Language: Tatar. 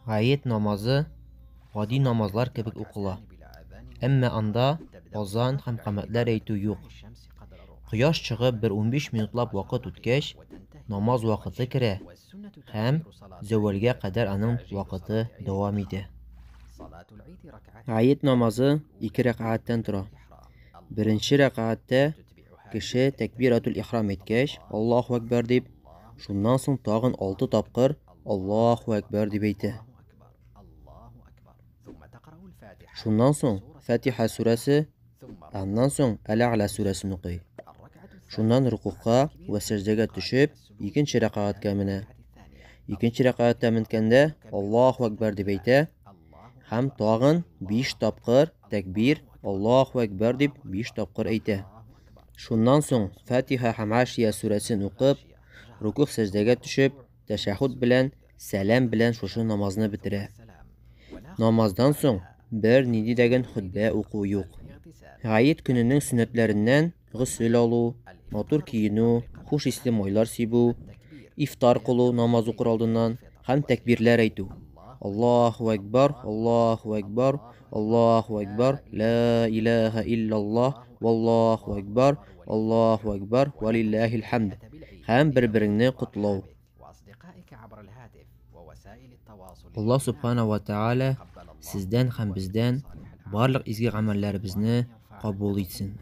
Гает намазы гади намазлар кебек укыла. Әмма анда азан һәм камәтләр әйтү юк. Кояш чыгып бер 15 минутлап вакыт үткәч, намаз вакыты керә һәм зәвәлгә кадәр аның вакыты дәвам итә. Гает намазы ике рәкәгатьтән тора. Беренче рәкәгатьтә кеше тәкбиратул ихрам әйткәч, Аллаһу әкбәр дип, шуннан соң тагын алты тапкыр Аллаһу әкбәр дип әйтә. Шуннан соң Фатиха сүрәсе, аннан соң Әл-Әгъла сүрәсен укый. Шуннан рукугка вә сәҗдәгә төшеп, икенче рәкәгатькә менә. Икенче рәкәгатькә менгәндә Аллаһу әкбәр дип әйтә һәм тагын 5 тапкыр тәкбир Аллаһу әкбәр дип 5 тапкыр әйтә. Шуннан соң Фатиха һәм Гашия сүрәсен укып, рукуг сәҗдәгә төшеп, тәшәһүд белән, сәлам белән шушы намазны бетерә. Намаздан соң бер нинди дәген хөтбә уку юк. Гает көненең сөннәтләреннән госел алу, матур киенү, хуш исле майлар сибү, ифтар кылу намаз укыр алдыннан һәм тәкбирләр әйтү. Аллаһу әкбар, Аллаһу әкбар, Аллаһу әкбар, ла илаһа иллаллаһ, валлаһу әкбар, Аллаһу әкбар, валиллаһил хәмд. Һәм бер-береңне котлау. Аллаһ Субхана ва Тааля сездән һәм бездән барлык изге гамәлләребезне кабул итсен.